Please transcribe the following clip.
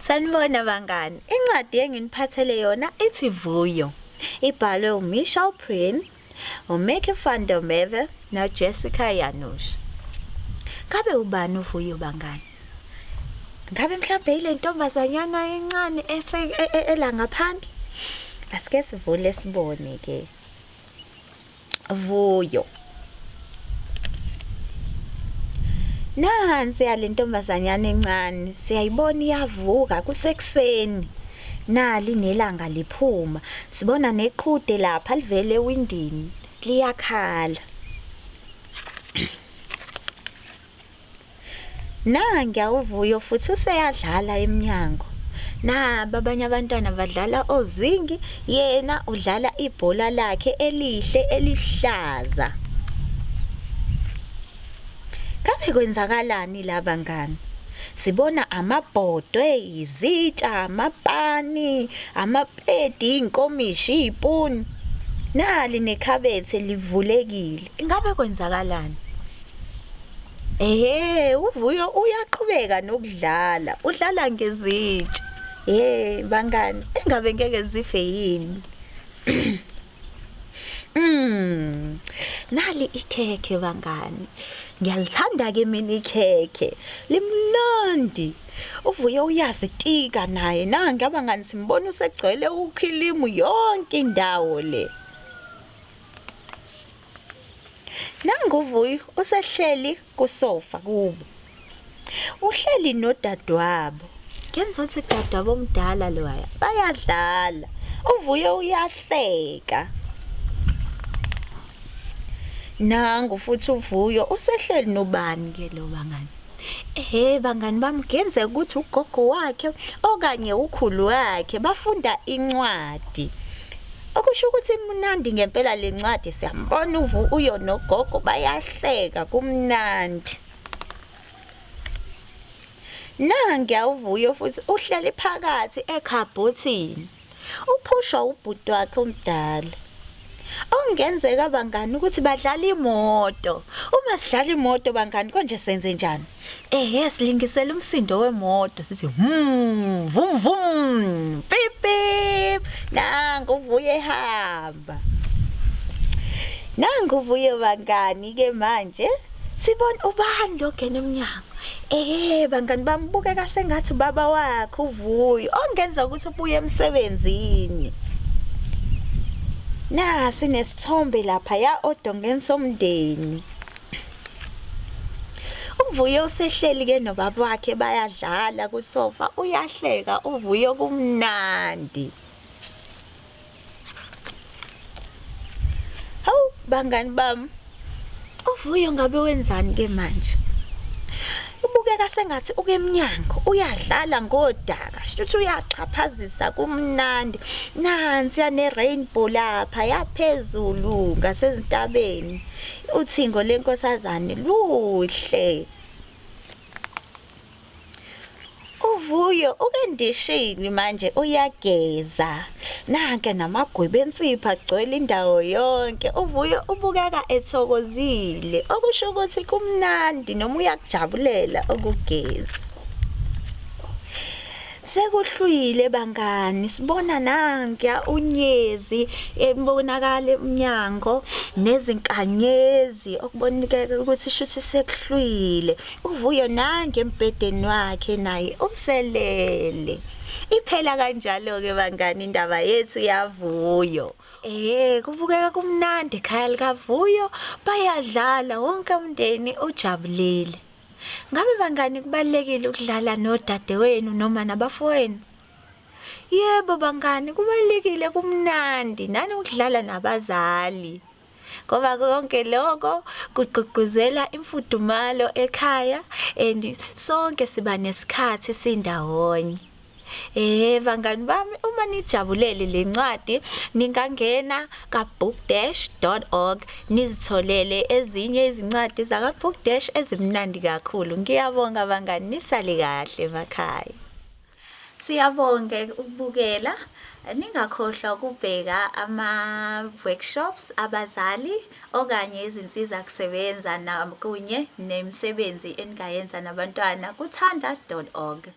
Sanibona bangani. Incwadi enginiphathele yona ithi Vuyo. Ibhalwe uMichelle Preen, uMickey van der Merwe noJessica Janusz. Ngabe ubani uVuyo bangani? Ngabe mhlawumbe ile ntombazanyana encane ese ela ngaphandle? Asike sivule sibone ke. Vuyo. Nansi yale ntombazanyana encane siyayibona iyavuka kusekuseni. Nali nelanga liphuma sibona neqhude lapha livele ewindini liyakhala. Nangiya uVuyo futhi useyadlala emnyango. Naba abanye abantwana badlala ozwingi, yena udlala ibhola lakhe elihle elihlaza. Ngabe kwenzakalani la bangani? Sibona amabhodwe, izitsha, amapani, amapedi, iy'nkomishi, iy'puni. Nali nekhabethe livulekile. Ingabe kwenzakalani? Ehhe, uVuyo uyaqhubeka nokudlala, udlala ngezitsha. Hey bangani, engabe ngeke zife yini? Nali ikhekhe bangani. Ngiyalithanda ke mina ikhekhe. Limnandi. UVuyo uyazitika naye. Nangi abangani simbona usegcwele ukhilimu yonke indawo le. Nangu uVuyo usehleli kusofa kubo. Uhleli nodadewabo. Ngenza ukuthi udadewabo omdala loya bayadlala. UVuyo uyahleka. Nangu futhi uVuyo usehleli nobani ke lo bangani? Ehhe bangani bami kuyenzeka ukuthi ugogo wakhe okanye ukhulu wakhe bafunda incwadi. Okusho ukuthi imnandi ngempela le ncwadi siyambona uvu uyo nogogo bayahleka kumnandi. Nangiya uVuyo futhi uhleli phakathi ekhabhothini. Uphushwa ubhuti wakhe omdala. Okungenzeka bangani ukuthi badlala imoto. Uma sidlala imoto bangani konje senze njani? Ehhe silingisela umsindo wemoto sithi vum vum pip pip. Nangu uvuye ehamba. Nangu uvuye bangani ke manje. Sibona ubani lo ngena emnyango. Eh bangani bami bukeka sengathi ubaba wakhe uVuyo ongenza ukuthi ubuye emsebenzini. Nasi nesithombe lapha ya odongeni somndeni. UVuyo usehleli ke nobaba wakhe bayadlala kusofa uyahleka uVuyo kumnandi. Hawu bangani bami. UVuyo ngabe wenzani ke manje? Ubukeka sengathi ukemnyango uyadlala ngodaka shuthi uyaxhaphazisa kumnandi. Nansi ane rainbow lapha yaphezulu ngasezintabeni. Uthingo lenkosazane luhle. UVuyo ukendishini manje uyageza. Nanke namagwibi ensipho agcwele indawo yonke. UVuyo ubukeka ethokozile, okusho ukuthi kumnandi noma uyakujabulela ukugeza. Sekuhlwile bangani, sibona nankuya unyezi ebonakala emnyango nezinkanyezi okubonakala ukuthi shuthi sekuhlwile. UVuyo nange embhedeni wakhe naye uselele. Iphela kanjalo-ke bangani indaba yethu yaVuyo. Eh kubukeka kumnandi ekhaya likaVuyo, bayadlala wonke umndeni ujabulile. Ngabe bangani kubalulekile ukudlala nodadewenu noma nabafowenu? Yebo bangani kubalulekile kumnandi nani ukudlala nabazali. Ngoba konke lokho kugqugquzela imfudumalo ekhaya and sonke siba nesikhathi sindawonye. Eh bangani bami uma nijabulele le ncwadi ningangena ka bookdash.org nizitholele ezinye izincwadi zaka Bookdash ezimnandi kakhulu. Ngiyabonga bangani nisale kahle emakhaya. Siyabonga ukubukela. Ningakhohlwa ukubheka ama-workshops abazali okanye izinsiza kusebenza kunye nemisebenzi eningayenza nabantwana kuthanda.org.